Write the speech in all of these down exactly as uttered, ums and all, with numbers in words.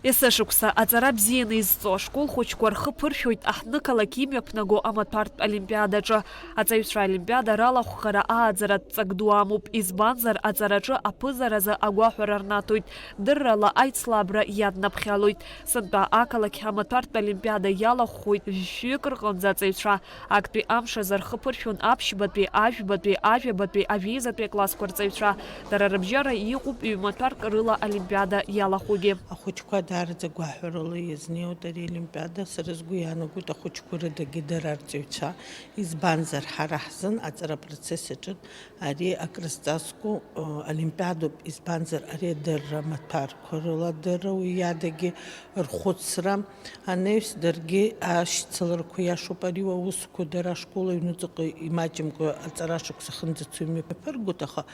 Есышықәса аҵара бзианы изҵо ашкол хәыҷқәа рхы ԥыршәоит аҳҭнықалақь имҩаԥнаго амаҭәартә олимпиадаҿы. Аҵаҩцәа олимпиада ралахәхара ааӡаратә ҵак ду амоуп, избанзар, аҵараҿы аԥызаразы агәаҳәара рнаҭоит, дыррала аицлабра иаднаԥхьалоит. Сынтәа ақалақь амаҭәартә олимпиада иалахәхоит жәшәҩык рҟынӡа аҵаҩцәа. Актәи амш азы рхы ԥыршәон аԥшьбатәи, ажәбатәи, ажәабатәи, ажәеизатәи аклассқәа рҵаҩцәа. Дара рыбжьара иҟоуп ҩ-маҭәарк рыла олимпиада иалахәугьы. Ахәыҷқәа даараӡа гәаҳәарыла иазнеиуеит ари аолимпиада. Сара сгәы иаанагоит, ахәыҷқәа рыдагьы дара арҵаҩцәа, избанзар, ҳара ҳзын аҵара апроцесс аҿы ари акрызҵазкуа, э, олимпиадоуп, избанзар, ари адырра маҭәарқәа рыла адырра, уи иадагьы рхәыцра, анаҩс даргьы ашьцыларақәа иашоуп, ари уа усқәа дара ашкол аҩнуҵаҟа имаҷымкәа аҵара шықәса ахьынӡацо имҩаԥыргоит, аха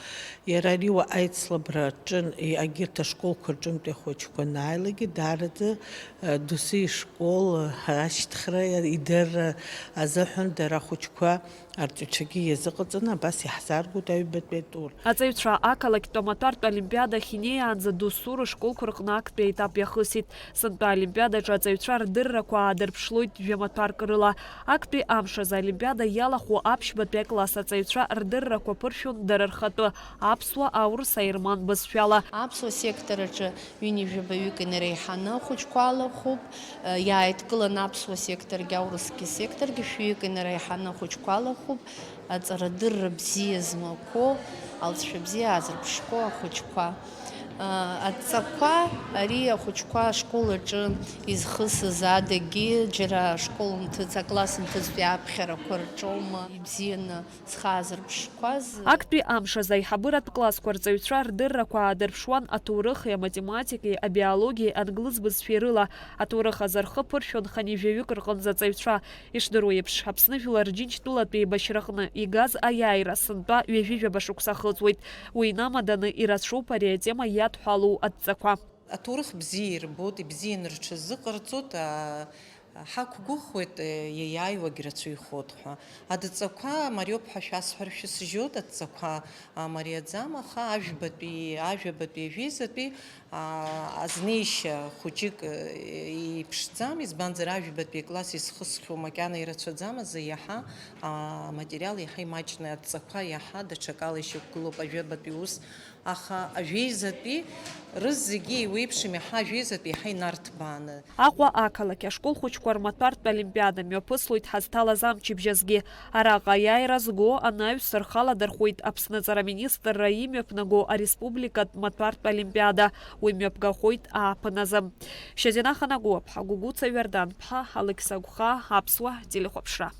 иара ари уа аицлабра аҿын, и-, агьырҭ ашколқәа рҿынтәи ахәыҷқәа анааилакгьы, даараӡа, э, доусы ишкол, э, ашьҭхра идырра азыҳәан дара ахәыҷқәа арҵаҩцәагьы иазыҟаҵаны абас иаҳзааргоит аҩбатәи атур. Аҵаҩцәа ақалақьтә амаҭәартә олимпиада ахь инеиаанӡа досу рышколқәа рҟны актәи аетап иахысит. Сынтәа аолимпиадаҿы аҵаҩцәа рдыррақәа аадырԥшлоит жәамаҭәарк рыла. Актәи амш азы аолимпиада иалахәу аԥшьбатәи акласс аҵаҩцәа рдыррақәа ԥыршәон дара рхатәы, аԥсуа, аурыс, аерман бызшәала. Аԥсуа сектор аҿы ҩынҩажәабаҩык инареиҳаны ахәыҷқәа алахәуп. Иааидкыланы аԥсуа секторгьы, аурысгьы секторгьы шәҩык инареиҳаны ахәыҷқәа алахәуп. Аҵарадырра бзиа змақәоу, алҵшәа бзиа аазырԥшқәоу ахәыҷқәа. Адҵақәа, ари ахәыҷқәа ашкол аҿы изхысыз адагьы, џьара ашкол нҭыҵ, акласс нҭыҵтәи аԥхьарақәа рҿоума ибзианы зхы аазырԥшқәаз? Актәи амш азы аиҳабыратә классқәа рҵаҩцәа рдыррақәа аадырԥшуан аҭоурыхи, аматематикеи, абиологиеи, англыз бызшәеи рыла. Аҭоурых азы рхы ԥыршәон хынҩажәаҩык рҟынӡа аҵаҩцәа. Ишдыру еиԥш, Аԥсны Жәлар Џьынџьтәылатәи еибашьраҟны игаз аиааира сынтәа ҩажәижәаба шықәса ахыҵуеит. Уи инамаданы ирацәоуп ари атема иадҳәалоу адҵақәа. Аҭоурых бзиа ирбоит, ибзианы рҽазыҟарҵоит, аа, ҳақәгәыӷуеит, иаиааиуагь рацәаҩхоит ҳәа. Адҵақәа мариоуп ҳәа шәасҳәар шәысжьоит, адҵақәа, аа, мариаӡам, аха ажәбатәи, ажәабатәи, ажәеизатәи, аа, азнеишьа хәыҷык, э, иԥшӡам, избанзар, ажәбатәи акласс изхысхьоу макьана ирацәаӡам азы иаҳа, аа, аматериал иаҳа имаҷны, адҵақәа иаҳа даҽакала ишьақәгылоуп, ажәабатәи ус, аха ажәеизатәи рызегьы еиуеиԥшым, иаҳа ажәеизатәи иаҳа инарҭбааны. Аҟәа ақалақь ашкол хәыҷқәа рмаҭәартә олимпиада мҩаԥыслоит ҳазҭалаз амчыбжь азгьы. Араҟа аиааира зго анаҩс рхаладырхәуеит Аԥсны аҵара министрра имҩаԥнаго ареспубликатә маҭәартә олимпиада. Уи мҩаԥгахоит ааԥын азы. Шьазина Ханагәыаԥҳа, Гәыгәыца Иордан-ԥҳа, Алықьса Гәха, Аԥсуа телехәаԥшра.